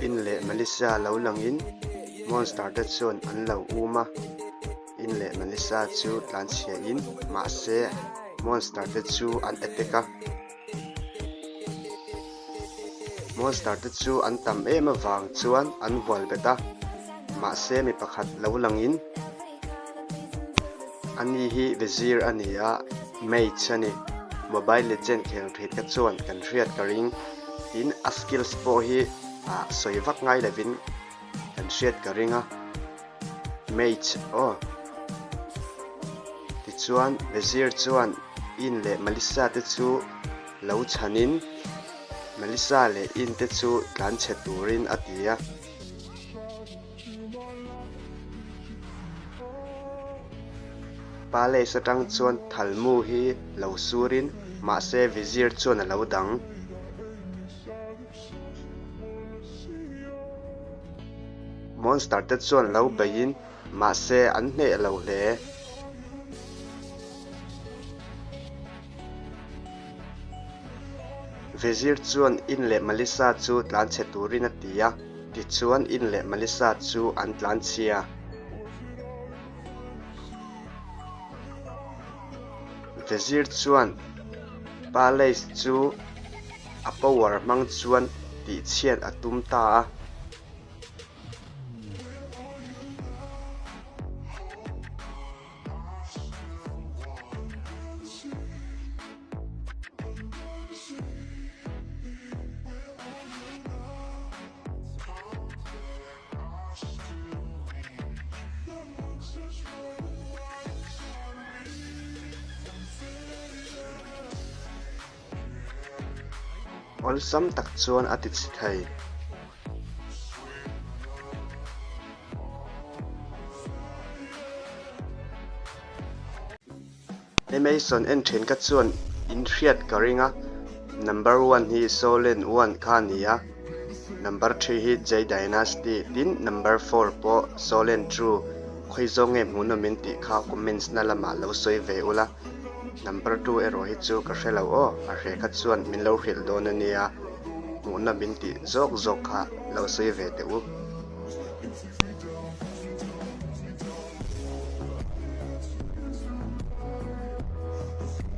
In leh Melissa lo langin monster te chuan an lo um a, In leh Melissa chu tlanchhia in mahse monster te chu an attack a. Monster te chu an tam em avang chuan an hual bet a, mahse mi pakhat lo langin ani hi Vizir a ni a, Mage a ni. Mobile Legend khel thin te chuan kan hriat ka ring. Tin, a skills pawh hi ah sawi vak ngai lovin kan hriat ka ring a. Mage aw. Tichuan Vizir chuan In leh Melissa te chu lo chhanin Melissa leh In te chu tlanchhe turin a ti a. Palace atang chuan Thalmu hi lo surin mahse Vizir chuan a lo dang. Monster te chuan lo beiin mahse an hneh lo hle. Vizir chuan In leh Malisa chu tlanchhe turin a ti a, tichuan In leh Malisa chu an tlanchhia. Vizir chuan Palace chu a power hmang chuan tihchhiat a tum ta a. Awlsam tak chuan a ti chhe thei. Animation en then ka chuan in hriat ka ring a, number one hi Solen one kha a ni a, number three hi Jay Dynasty tin number four pawh Solen two khawi zawng nge hmuhnawm in tih kha comments na lamah lo sawi ve ula, number two erawh hi chu ka hre lo aw, a hre kha chuan min lo hrilh dawn a nia, hmuhnawm in tih zawk zawk kha lo sawi ve teh u.